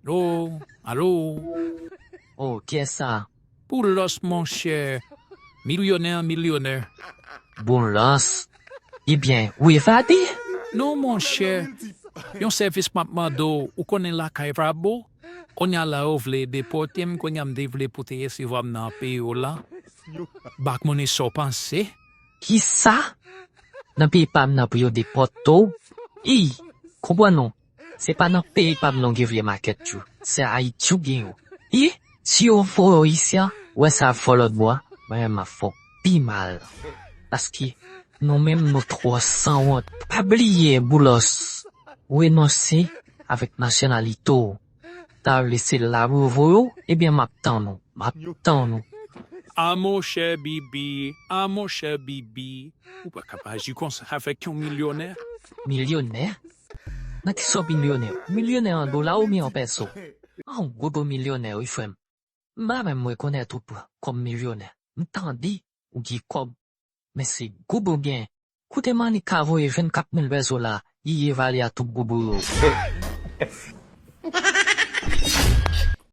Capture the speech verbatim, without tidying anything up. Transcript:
Alo, alo. Oh, kiyès sa? Boulos, monchè. Milyonè, milyonè. Boulos. Ebyen, ou evade? Non, monchè. Yon sèvis m ap mande w, ou konnen lakay pa bo? Kounye a la yo vle depòte m, kounye a m te vle pou te resevwa m nan peyi w la. Bak moun e sa w panse? Kisa? Nan peyi pa m nan pou yo depòte w? I, konprann ou, se pa nan peyi pa m nan w gen vye makèt yo, se Ayiti w gen yo. I, si yo voye w isi a, wè sa ap fè w lòt bò a, mwen menm m ap fè w pi mal. Paske nou menm nou twò sanwont. Pa bliye, Boulos, renonse avèk nasyonalite w. Ta vle se la pou yo voye w, ebyen m ap tann ou, m ap tann ou. A monchè Bibi, a monchè Bibi, ou pa ka pa aji konsa avèk yon milyonè. Milyonè? Nan ki sòt milyonè? Milyonè an dola oubyen an pèso? An gwo do milyonè wi frè m. M pa menm rekonèt ou kòm milyonè. M tande ou gen kòb, men se gwo do gen. Koute Manika voye vennkat mil pèso la, li evalye a tout gwo do yo.